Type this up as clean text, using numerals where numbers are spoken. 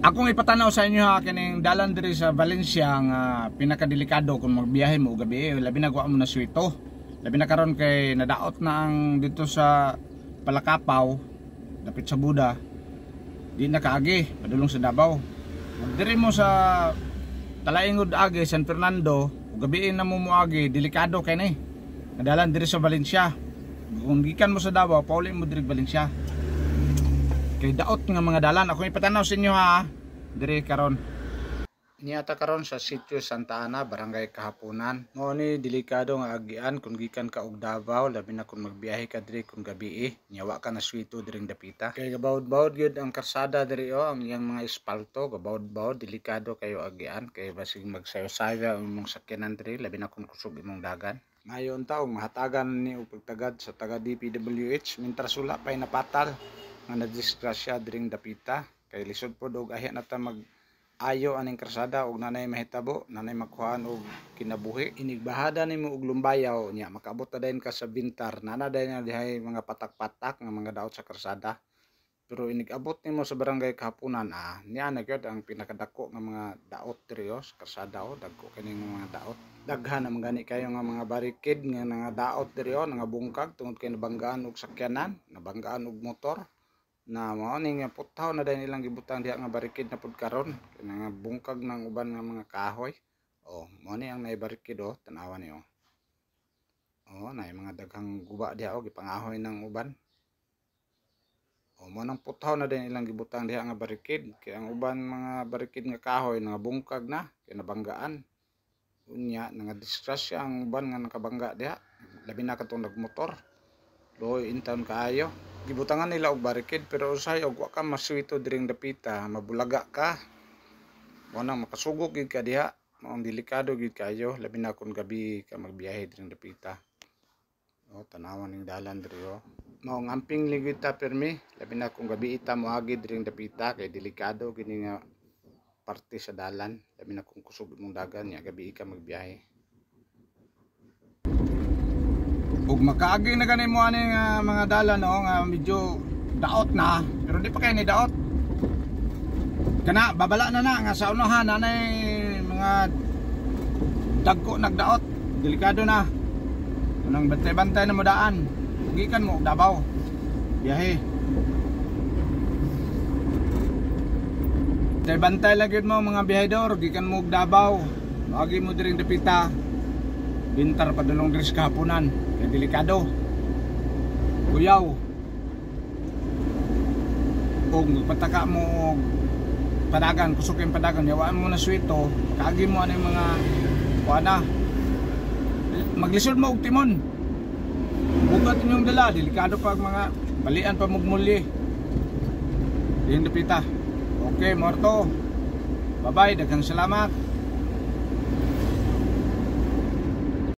Akong ipatanaw sa inyo ha, kining dalan diri sa Valencia nga pinakadelikado kung magbiyahe mo gabi, labi na wa mo na swito. Labi na karon kay nadaot na ang dito sa Palakapaw, dapit sa Buda. Di na kaagi padulong sa Davao. Ug diri mo sa Talaingod agi San Fernando, ug gabi na mo moagi, delikado kay ni. Nadalan diri sa Valencia. Kung gikan mo sa Davao, pauli mo diri Valencia. Kay daot nga mga dalan. Akong ipatanaw sa inyo ha, diri karon. Niata karon sa Sitio Santa Ana, Barangay Kahapunan. Mao ni delikado nga agian kung gikan ka og Davao, labi na kung magbiyahe ka diri kung gabi, nya wa ka na swito diring dapita. Kay gabawd-bawd gyud ang karsada diri oh, ang iyang mga espalto, gabawd-bawd, delikado kayo agian kay basig magsayo-sayo ang imong sakyanan diri, labi na kung kusog imong dagan. Mayon ta og mahatagan ni og pagtagad sa taga DPWH mintras wala pay napatal nga nadisgrasya diring dapita, kay lisod pod og ahi na ta mag ayo aning karsada og nanay mahitabo, nanay makuhaan og kinabuhi. Inigbahada nimo og Lumbayaw nya makaabot na dayon ka sa Vintar, nana dayon nga dihay mga patak-patak nga mga daot sa karsada. Pero inig-abot nimo sa Barangay Kahapunan, niya na gyud ang pinakadako nga mga daot diri oh, sa karsada oh, dagko kining mga daot. Daghan naman gani kayo nga mga barricade nga nga daot diri oh, nga bungkag tungod kay nabanggaan og sakyanan, nabanggaan og motor. Na mao ni nga putaw na dayon ilang gibutang diha nga barricade na pud karon kay nga bungkag ng uban nga mga kahoy. Oh, mao ni ang naay barricade oh, tan-awa ni oh. Oh, naay mga daghang guba diha oh, gipangahoy ng uban. Oh, mao nang putaw na dayon ilang gibutang diha nga barricade kay ang uban mga barricade nga kahoy nga bungkag na kay nabanggaan. Unya nga disgrasya ang uban nga nakabangga diha, labi na katong nagmotor. Luoy intawon kaayo. Gibutangan nila og barricade pero usahay og wa ka maswito diring dapita, mabulaga ka. Mao nang makasugok gid ka diha, mao ang delikado gid kayo, labi na kung gabi ka magbiyahe diring dapita. Oh, tanawan ning dalan diri oh. Mao ang amping ligid ta pirmi, labi na kung gabi ita moagi diring dapita kay delikado gini nga parte sa dalan, labi na kung kusog imong dagan nya gabi ka magbiyahe. Ug makaagi na gani mo ani nga mga dalan no, nga medyo daot na, pero di pa kay ni daot. Kana babala na na nga sa unahan nanay mga dagko nagdaot, delikado na. Unang bantay-bantay na mo daan. Gikan mo og Davao. Biyahe. Bantay-bantay lang gyud mo mga biyahedor, gikan mo og Davao. Moagi mo diring dapita. Bintar padulong diri sa Kahapunan. Kay delikado. Kuyaw. Og magpataka mo og padagan, kusog kayong padagan, yawaan mo na swito, kaagi mo ani mga kuana. Maglisod mo og timon. Bugat inyong dala, delikado pag mga balian pa mugmuli. Diyan dapita. Okay, morto. Bye-bye, daghang salamat.